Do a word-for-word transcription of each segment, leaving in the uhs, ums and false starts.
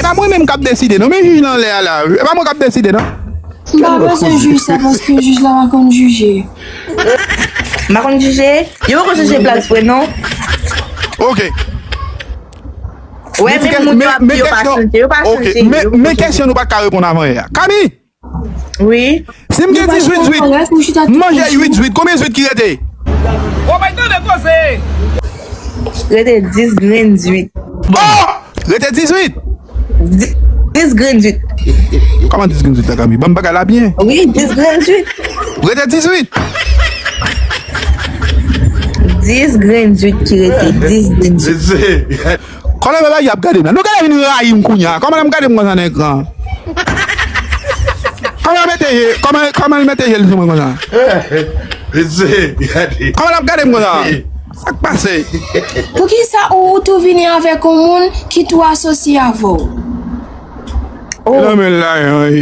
Pa mwen menm k ap deside, non, men jij nan lè a la. E pa mwen k ap deside, non. M pa bezwen jij sa, paske jij la pa konn jije. M pa konn jije? Yo poko chanje plas vre, non? Ok. Wè, men moun yo ap di yo pa chanje, yo pa chanje. Ok, men kesyon nou pa t ka reponn avan yè a. Kami! Wi. Si m gen dizuit zwit, m manje uit zwit, konbyen zwit ki rete? Rete dis grenn zwit. Oh! Rete dizuit. Dis grenn zwit. Kòman dis grenn zwit la, Kami? Ban m bagay la byen. Wi, dis grenn zwit. Rete dizuit. Dis grenn zwit ki rete. Dis grenn zwit. Kòman bagay y ap gade m la? Nou gade vin rayi m kounye a. Kòman l ap gade m konsa nan ekran? Kòman l mete je, kòman, kòman l mete je l sou mwen konsa? Kòman l ap gade m konsa? Sa k pase? Poukisa ou, ou tou vini avèk yon moun ki tou asosye avè w? Oh. Nan men lajan wi.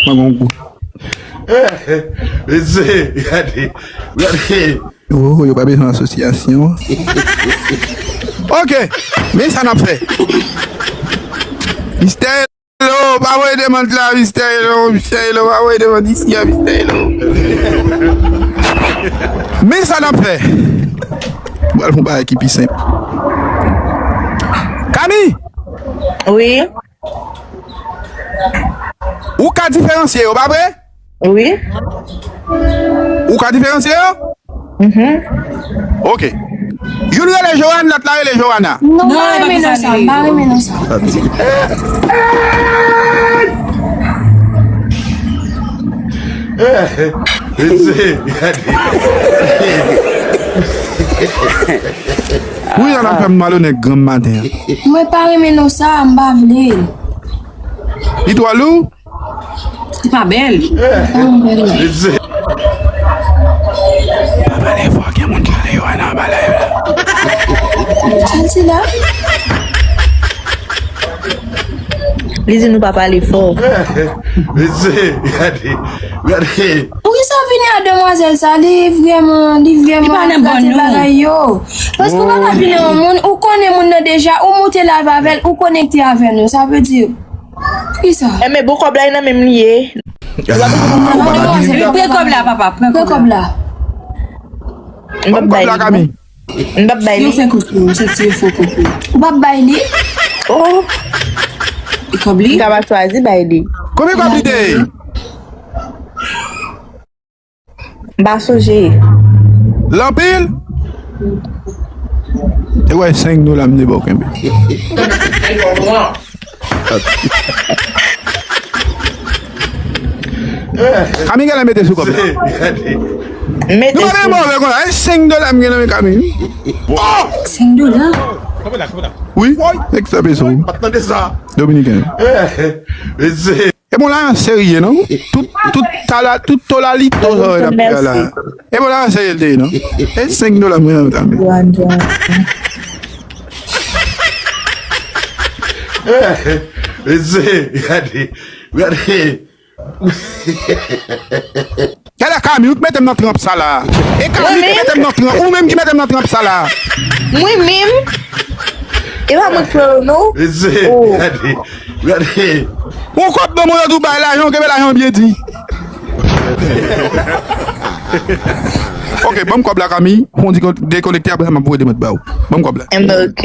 Mwen gon gou. Mesye, gade, gade. Oh, yo pa bezwen asosyasyon. Ok, men sa n ap fè. Mistè Elo, pa voye demann la, Mistè Elo, Mistè Elo, pa voye demann isi a, Mistè Elo. Men sa n ap fè. Pral fè yon bagay ki pi senp. Kami! Wi. Ou ka diferansye yo, pa vre? Wi. Ou ka diferansye yo? Mhm. Ok. Youn rele Joanne, lòt la rele Joanna. Non, m pa renmen non sa, m pa renmen non sa. Wi, an ap fè m malonèt granm maten an. Mwen pa renmen non sa, m pa vle. Li twò lou? Li pa bèl. Li pa bèl. Pa pale fò, gen moun ki rele Yoanna anba live la. Sa l di la? Li di nou pa pale fò. Mesye, gade, gade. Poukisa w vini ak demwazèl sa? Li vrèman, li vrèman gate bagay yo. Paske w pa ka vini yon moun, ou konnen moun nan deja, ou moute live avè l, ou konekte avè nou. Sa vle di, kisa? Enben, bon kòb la, e nan menm li ye. Pran kòb la, papa, pran kòb la. M p ap bay li. M p ap bay li. Yo fè kòb pou ou, se ti yo fè kòb pou ou. Ou p ap bay li? Oh. E kòb li? M ka pa chwazi bay li. Konbyen kòb li te ye? M pa sonje. L anpil? Te wè senk dola m te ba w kenbe. Kami genlè mete sou kòb la. Mete sou. Nou pa move konsa, e senk dola m gen nan men Kami. Senk dola? Wi, nèg fè peso. Dominiken. E bon, lajan serye, non? Tout, tout tala, tout tolalito sa yo n ap fè la. E bon, lajan serye l te ye, non? E senk dola mwen nan men. Mesye, gade, gade. Gade Kami, ou k mete m nan tranp sa la. E Kami ki mete m nan tranp, ou menm ki mete m nan tranp sa la. Mwen menm? E pa mwen k fè yo, non. Mesye, gade, gade. Ou kòb nan mwen, ou bay lajan, ou kenbe lajan byen di. Ok, ban m kòb la, Kami. Fon di dekonekte, apre sa m ap voye demèt ba ou. Ban m kòb la. Enben, ok.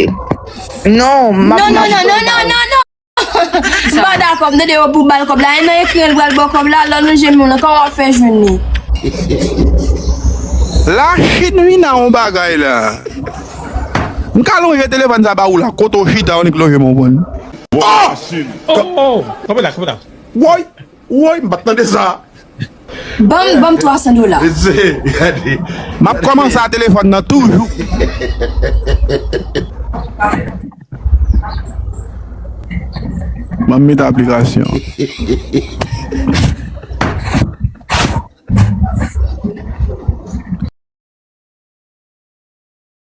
Non, m ap... Non, non, non, non, non, non, non. M pa dakò, m tande yo pou ba l kòb la. E nan ekri l pral ba w kòb la, lè nou jwenn moun nan, kòman w ap fè jwenn li? La Chine vin a yon bagay la. M ka lonje telefòn sa ba ou la, kote w chita, ou nik lonje m, ou konprann? Oh! Oh, oh, kanpe la, kanpe la. Woy, woy, m pa t tande sa. Ban m, ban m twa san dola. Mesye, gade. M ap kòmanse a telefòn nan toujou. Ban m mete aplikasyon.